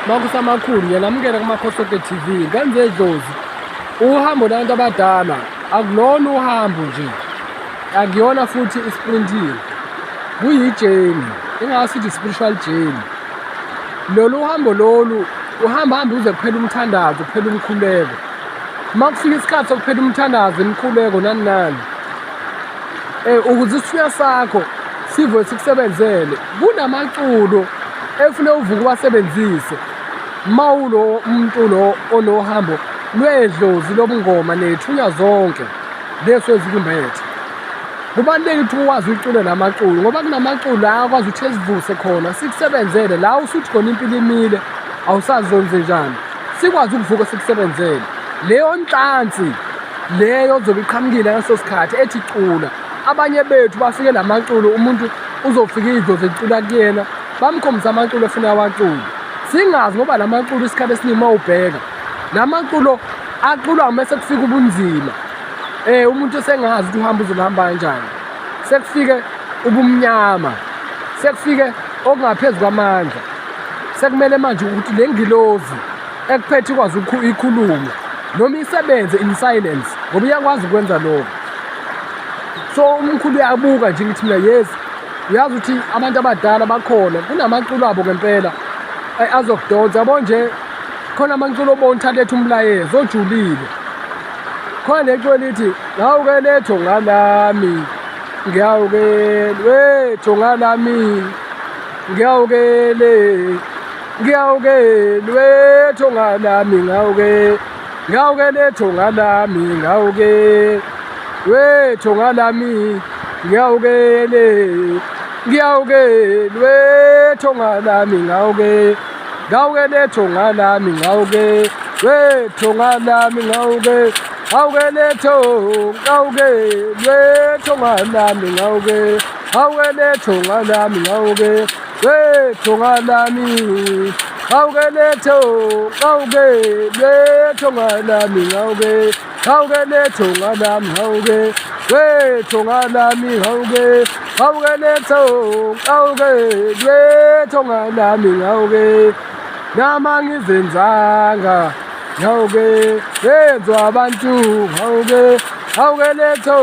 Makhosi amakhulu ngiyanamukela kuMakhosonke TV. Ngane zedlozi, uhambo labantu abadala akulona uhambo nje, akuyona futhi i-sprinting, kuyi-journey, ingase spiritual journey. Lolu hambo lolu uhamba hambe uze kuphela umthandazo, kuphela umkhuleko. Uma kufika isikhathi sokuphela umthandazo, imikhuleko nani nani, ukuze isithunywa sakho sivuke sikusebenzele, kunamaculo efune uvuke uwasebenzise mawulo umuntu lo onohambo lwedlozi lobungoma ney'thunywa zonke leso ezikumbethe. Kubalulekile ukuthi ukwazi ucule lamaculo ngoba kunamaculo la akwazi ukuthi esivuse khona sikusebenzele la usuthi khona impilo imile awusazi zonze njani, sikwazi ukuvuka sikusebenzele. Leyo nhlansi leyo ozobe iqhamukile ngaleso sikhathi ethi cula. Abanye bethu bafike lamaculo, umuntu uzofika idlozi ecula kuyena, bamkhombisa amaculo efuna awacule. Singazi ngoba lamaculo isikhathi esiningi uma ubheka lamaculo aculwa mese kufika ubunzima. Umuntu esengazi ukuthi uhamba uzohamba kanjani, sekufike ubumnyama, sekufike okungaphezu kwamandla, sekumele manje ukuthi le ngilozi ekuphethe ikwazi ikhulume noma isebenze in silence, ngoba iyakwazi ukwenza lokho. So umkhulu uyabuka nje, ngithi mina yes, uyazi ukuthi abantu abadala bakhona, kunamaculo abo ngempela azokudonsa. Yabo nje khona amaculo obona ukuthi aletha umlayezo ojulile. Khona leculo lithi ngawuke letho ngalami, ngiyawuke wethu ngalami, ngiyawukele, ngiyawuke lwethu ngalami, ngawuke, ngawuke letho ngalami, ngawuke wethu ngalami, ngiyawukele, ngiyawuke lwethu ngalami, ngawuke, ngawuke letho ngalami, ngawuke wethu ngalami, ngawuke, ngawuke letho, ngawuke lwethu ngalami, ngawuke, ngawuke letho ngalami, ngawuke wethu ngalami, ngawuke letho, ngawuke lwethu ngalami, ngawuke, ngawuke letho ngalami, ngawuke wethu ngalami, ngawuke, ngawuke letho, ngawuke lwethu ngalami, ngawuke nama ngizenzanga, ngawuke wenzwa abantu, ngawuke, ngawuke letho,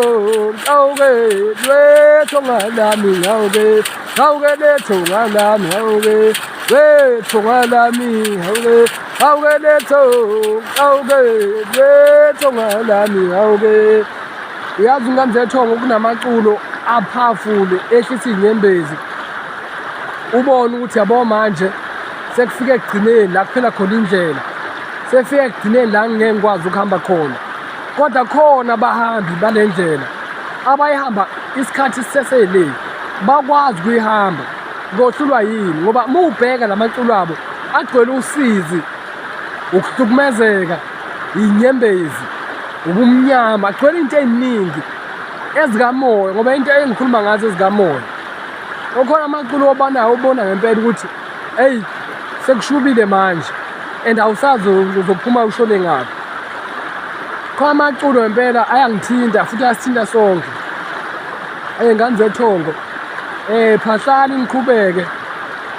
ngawuke lwethu ngalami, ngawuke, ngawuke letho ngalami, ngawuke wethu ngalami, ngawuke, ngawuke letho, ngawuke lwethu ngalami, ngawuke. Uyazi ingane zethongo kunamaculo apowerful ehlisa iy'nyembezi, ubone ukuthi yabo manje sekufike ekugcineni la kuphela khona indlela, sefike ekugcineni la ngeke ngikwazi ukuhamba khona. Kodwa khona abahambi bale ndlela abayihamba isikhathi sisesele, bakwazi ukuyihamba. Kohlulwa yini? Ngoba uma ubheka la maculo abo agcwele usizi, ukuhlukumezeka, iy'nyembezi, ubumnyama, agcwele into ey'ningi ezikamoya, ngoba into engikhuluma ngazo ezikamoya. Okhona amaculo obanayo ubona ngempela ukuthi eyi sekushubile manje and awusazi uzophuma ushone ngaphi. Khona amaculo ngempela ayangithinta futhi ayasithinta sonke. Ngane zethongo, phahlani niqhubeke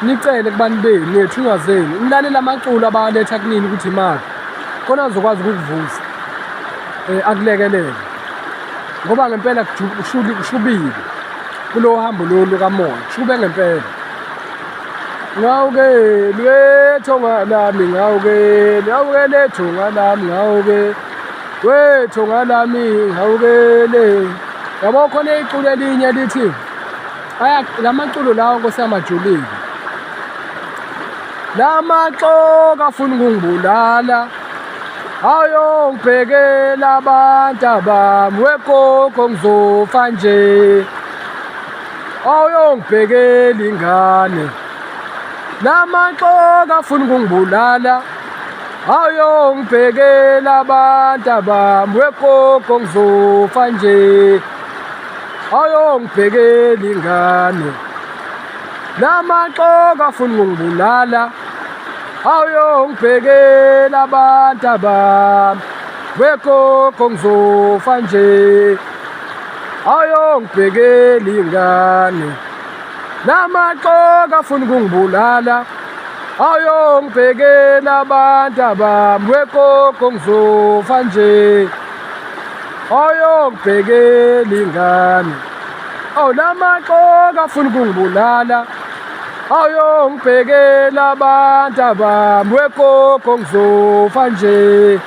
nicele kubantu benu ney'thunywa zenu, nilalele amaculo abawaletha kunini ukuthi imaphi, khona azokwazi ukukuvusa, akulekelele, ngoba ngempela kushubile kulo hambo lolu lukamoya, kushube ngempela. Ngawuke lwethu ngalami, ngawuke, ngawuke lethu ngalami, ngawuke wethu ngalami, ngawukele. Yabo khona iculo elinye lithi aya lamaculo lawo Nkosi yamajulile, lamaxoka afuna ukungibulala, ayongibhekela abantu abami, wegogo ngizofa nje, awuyongibhekela ingane, lamaxoka afuna ukungibulala, awuyongibhekela abantu abami, wegogo ngizofa nje, awuyongibhekela ingane, lamaxoka afuna ukungibulala, awuyongibhekela abantu abami, wegogo ngizofa nje, awuyongibhekela ingane, lamaxoka afuna ukungibulala, Awuyongibhekela abantu abami wegogo ngizofa nje. Awuyongibhekela ingane. Awu lamaxoka afuna ukungibulala. Awuyongibhekela abantu abami wegogo ngizofa nje.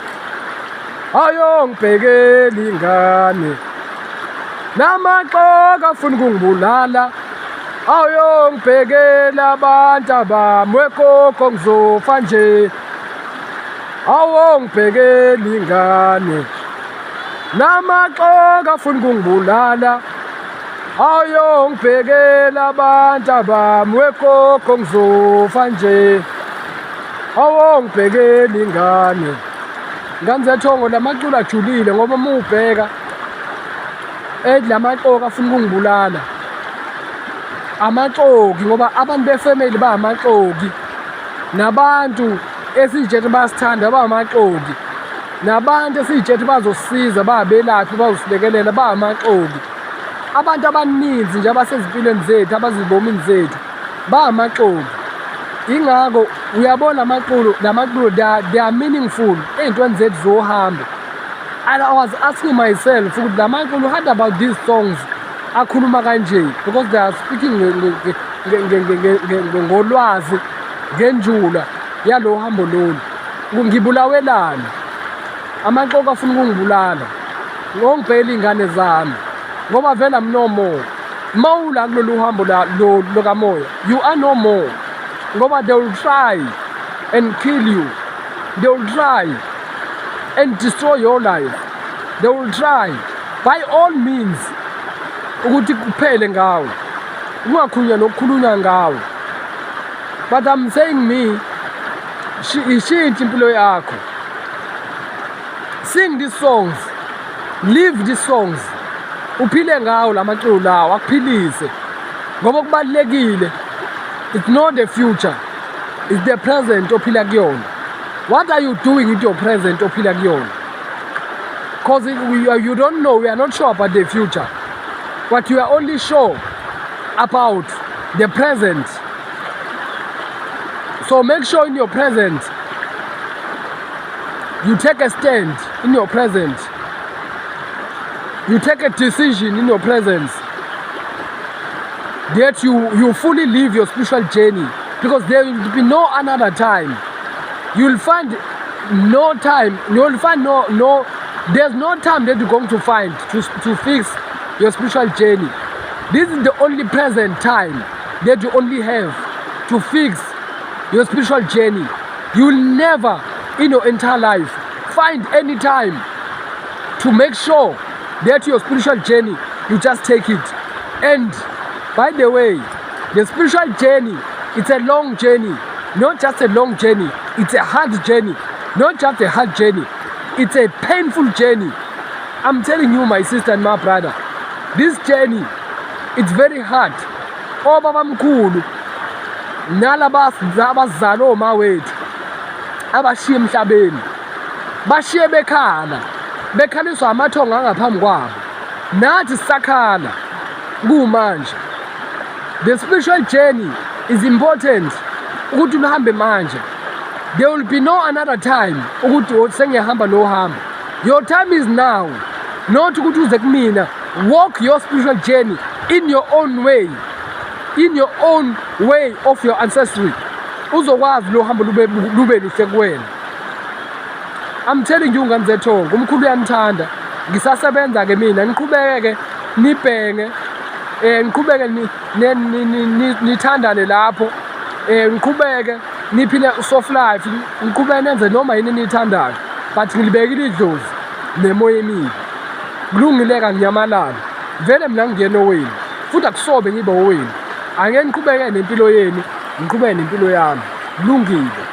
Awuyongibhekela ingane. Lamaxoka afuna ukungibulala. Awuyongibhekela abantu abami wegogo ngizofa nje. Awongibhekela ingane. Namaxoka afuna ukungibulala. Awuyongibhekela abantu abami wegogo ngizofa nje. Awongibhekela ingane. Ngane zethongo lamaculo ajulile ngoba uma ubheka ethi lamaxoki afuna ukungibulala. Amaxoki ngoba abantu befamily bangamaxoki. Nabantu esiyitshethi bayasithanda bangamaxoki. Nabantu esiyitshethi bazosisiza babelaphi bazosilekelela bangamaxoki. Abantu abaninzi nje abasezimpilweni zethu abazibomini zethu bangamaxoki. Ingakho uyabona amaculo lamaculo they are meaningful ey'ntweni zethu zohambo. And I was asking myself ukuthi lamaculo, what about these songs akhuluma kanje, because they are speaking ngolwazi ngenjula yalo hambo lolu. Ngibulawelani? Amaxoki afuna ukungibulala. Ngongibhekela iy'ngane zami ngoba vele I'm no more. Mawula kulolu hambo lo lokamoya, you are no more ngoba they will try and kill you. They will try and destroy your life. They will try by all means ukuthi kuphele ngawe, kungakhulunywa nokukhulunywa ngawe. But I'm saying me, ishintshe impilo yakho. Sing these songs, live these songs, uphile ngawo lamaculo lawo, akuphilise ngoba kubalulekile. It's not the future, it's the present ophila kuyona. What are you doing with your present ophila kuyona? Because you don't know, we are not sure about the future, but you are only sure about the present. So make sure in your present you take a stand. In your present you take a decision. In your presence that you fully live your spiritual journey, because there will be no another time. You will find no time, you will find no, there's no time that you're going to find to fix your spiritual journey. This is the only present time that you only have to fix your spiritual journey. You will never in your entire life find any time to make sure that your spiritual journey, you just take it. And by the way, the spiritual journey, it's a long journey. Not just a long journey, it's a hard journey. Not just a hard journey, it's a painful journey. I'm telling you, my sister and my brother, this journey, it's very hard. Obabamkhulu nalaba abazala oma wethu abashiye emhlabeni, bashiye bekhala, bekhaliswa amathongo angaphambi kwabo. Nathi sisakhala kumanje. The spiritual journey is important ukuthi uhambe manje. There will be no another time ukuthi, oh, sengiyahamba nohambo. Your time is now, not ukuthi uze kumina. Walk your spiritual journey in your own way, in your own way of your ancestry. Uzokwazi lo hambo lube luhle kuwena. I'm telling you, ngane zethongo, umkhulu uyanithanda. Ngisasebenza ke mina, niqhubeke nibhenge, niqhubeke nithandane lapho, niqhubeke niphile soft life, niqhubeke nenze noma yini eniyithandayo, but ngilibekile idlozi nemoya emibi. Kulungile ka nginyamalala vele mina, ngingena owenu futhi akusobe ngibe owenu. Angeke, niqhubeke nempilo yenu, ngiqhubeke nempilo yami. Kulungile.